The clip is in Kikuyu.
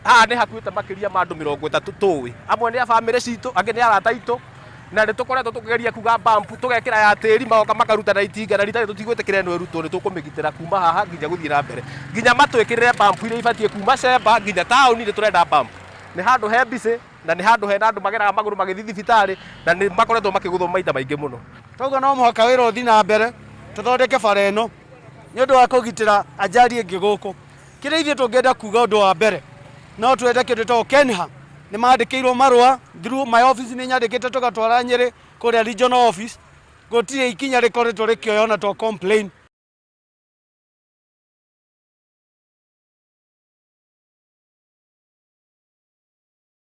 Haha nĩ hakuĩte makĩria ma andũ 30 tũĩ. Amwe nĩ a bamĩrĩ citũ, angĩ nĩ arata aitũ, na nĩ tũkoretwo tũkĩgeria kuga bump, tũgekĩra ya tĩri, magoka makaruta na itinga, na rita rĩrĩ tũtigwĩtĩkĩra ĩno ĩrutwo, nĩ tũkũmĩgitĩra kuma haha nginya gũthiĩ na mbere. Nginya matwĩkĩrĩre bump iria ibatiĩ kuma cemba nginya taũni, nĩ tũrenda bump. Nĩ handũ he busy, na nĩ handũ hena andũ mageraga magũrũ magĩthiĩ thibitarĩ, na nĩ makoretwo makĩgũthwo maita maingĩ mũno. Koguo no mũhaka wĩra ũthiĩ na mbere, tũthondeke bara ĩno nĩ ũndũ wa kũgitĩra ajali ĩngĩ gũkũ. Kĩrĩa ithuĩ tũngĩenda kuga ũndũ wa mbere, no twende kĩndũ gĩtagwo KENHA, nĩ mandĩkĩirwo marũa through my office, nĩ nyandĩkĩte tũgatwara Nyĩrĩ kũrĩa regional office, gũtirĩ ikinya rĩkoretwo rĩkĩoywo na to complain.